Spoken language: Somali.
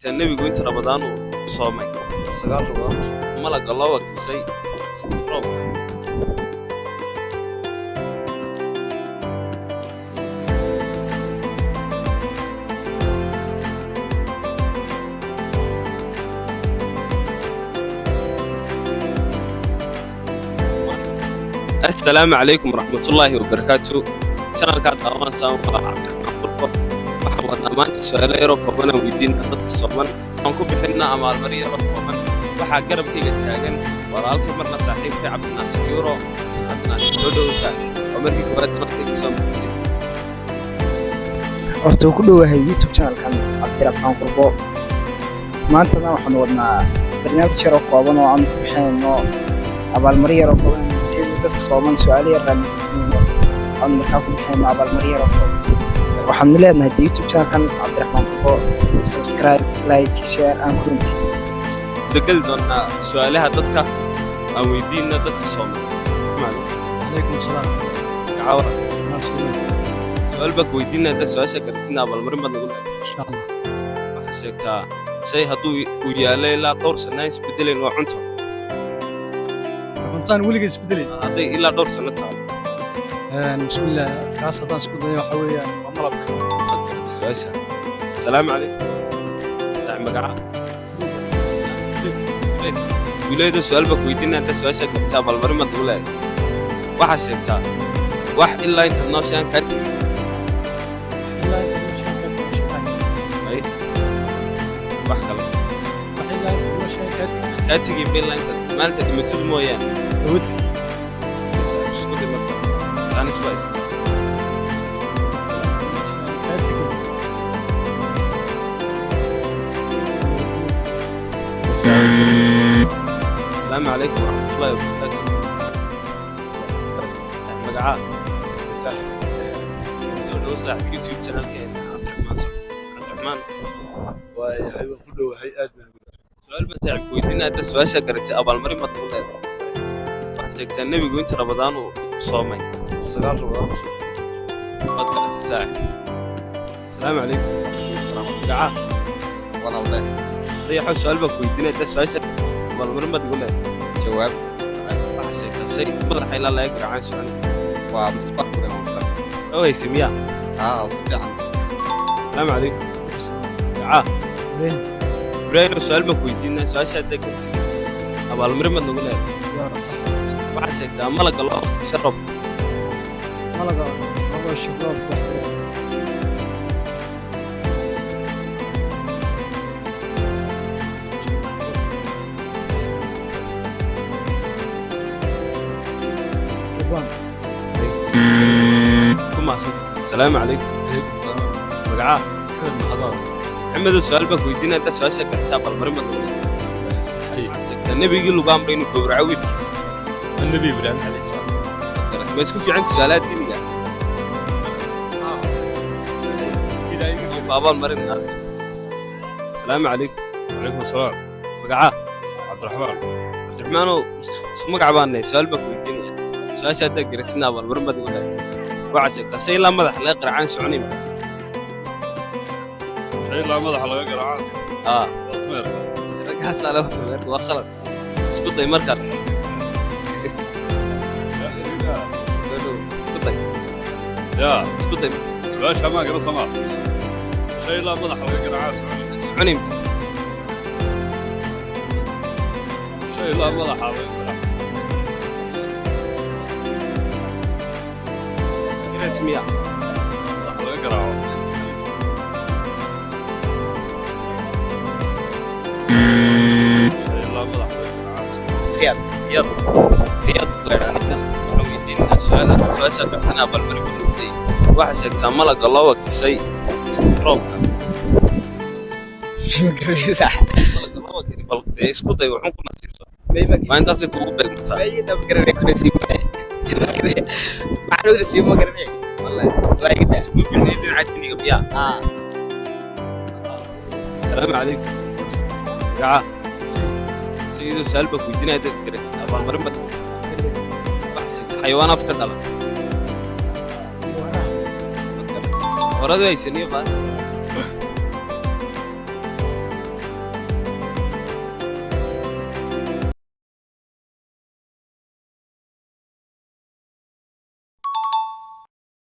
Nebigu inta Ramadaan uu soomay? 9 Ramadaan. Malaga loo wakiishay roobka? Assalaamu calaykum waraxmatullaahi wabarakaatu. Channelkaa daawanaysaa waa Cabdiraxmaan Qurbo. Waxaan wadnaa maanta su-aalo yaroo kooban aan weydiina dadka sooman, waan ku bixinaa abaalmarin yaroo kooban. Waxaa garabkayga taagan walaalkay, marna saaxiibkay, Cabdinaasir Yuuro. Cabdinaasir, soo dhoweysaa, oo markii koowaad channelkayga soo martay. Horta wuu ku dhowahay YouTube channelkan Cabdiraxmaan Qurbo. Maantana waxaan wadnaa barnaamij yaroo kooban oo aan ku bixinayno abaalmarin yaroo kooban. Ujeedada dadka sooman su-aalo yar aan weydiinayno, aan markaa ku bixinayno abaalmarin yaroo kooban. Waxaan leenahay de YouTube channelkan Cabdiraxmaan Qurbo subscribe, like, share and comment. Degeli doonaa su-aalaha dadka aan weydiina dadka sooman. Calaykum salaam. Gacawra. Maashallah. Su-aal baa ku weydiina, hadda su-aasha garatina abaalmarin baad nagu leedahay. Insha Allah. Waxaa sheegtaa shay hadduu uu yaallo ilaa dhowr sanno aan isbedelayn, waa cunto. Cuntaan weliga isbedelay? Hadday ilaa dhowr sanno taalo. Bismillaah, kaas haddaan isku dayo, waxa weeyaan waa malabka. Waad garatay su-aasha. Asalaamu calaykum, saaxib. Magaca? Guuleedo. Su-aal baa ku weydiina, hadda su-aasha garatay abaalmarin baad nagu leedahay. Waxaa sheegtaa wax ilaa intaad nooshay aan kaa tegin. Ilaa inta nolosha ka shaqayn. Ay, wax kale. Wax ilaa inta nolosha ka tegi? Kaa tegin ba ilaa intaad maalinta dhimatadu mooyaane. Awoodka. Isku day marka, taanis baa is Ilaa inta nolosha kaa tegin. Asalaamu calaykum waraxmatullaahi wabarakaatu. Magacaa? Fataax. Soo dhowo, saaxib, YouTube channelkeena Cabdiraxmaan. So Cabdiraxmaan. Waayahay, waan ku dhowahay, aad baan ugu dhowahay. Su-aal baa saaxib weydiina, hadda su-aasha garatay abaalmarin baad nagu leedahay. Waxaad sheegtaa nebigu inta Ramadaan uu soomay? 9 Ramadaan buu soomay. Waad garatay, saaxib. Asalaamu calaykum. Magacaa? Walaal. Dayaxo. Su-aal baa ku weydiina, hadda su-aasha garatay abaalmarin baad igu leedahay. Jawaab. Waxaad sheegtaa shay madaxa ilaa laga garacaan socon. Waa misbax weyn, waa misbax. Oo hayse miyaa? Aa, si fiican. Asalaamu calaykum. Magacaa? Ibraahim. Su-aal baan ku weydiinaa, su-aasha haddaa garatay abaalmarin baad nagu leedahay. Waa sax. Waxaad sheegtaa malaga loo isha roob. Malaga loo shaqo wax. Ridwaan. Ku mahadsanta. Asalaamu calaykum. Magacaa? Maxamed Maxamed. Maxamedow, su-aal baan ku weydiinaa, haddaa su-aasha garatay abaalmarin baad nagu leedahay. Waxaad sheegtaa nebigii lagu amray inuu gowraco wiilkiisa. النبي ابراهيم عليه السلام. Garatay. Ma isku fiicanta su-aalaha diiniga? Waa abaalmarin. Asalaamu calaykum. عليكم السلام. Magacaa? عبد الرحمن. Cabdiraxmaanow, isku magac baan nahay. Su-aal baan ku weydiinaya, su-aasha haddaa garatina abaalmarin baad igu leedahay. Waxaad sheegtaa shay ilaa madaxa laga qaracaan soconayn. شيء لا مدح laga garaaca? Aa. Waa dameer. Raggaasaa laba dameerka waa khalad. Isku day markaa. Soo dhow, isku day. Ya. Isku day. su-aasha ma garan sama shay la madax laga garaaca soconayn. Shay la madaxa laga garaaca. Rasmiya. Madax laga garaaco. Shay la madax laga garaaco. Riyaad, Riyaad, Riyaad la yidhaahdaa ninkan. Waxaan weydiinaynaa su-aal, su-aasha gartana abaalmarin ku noqday. Waxaa sheegtaa malaga loo wakiishay roobka. Malaga loo wakiilay, bal dee isku day, wuxuun ku nasiibso. Waa intaasay kugu beegmataa. Wallahi isku fiicnay dhinaca diiniga miyaa? Asalaamu calaykum. Magaca? Sayidoo, su-aal baa ku weydiinaya, dad garatid abaalmarin baad. Waxaa sheegta xayawaan afka dhala. Waad garatid. Horadu haysaniyo baa.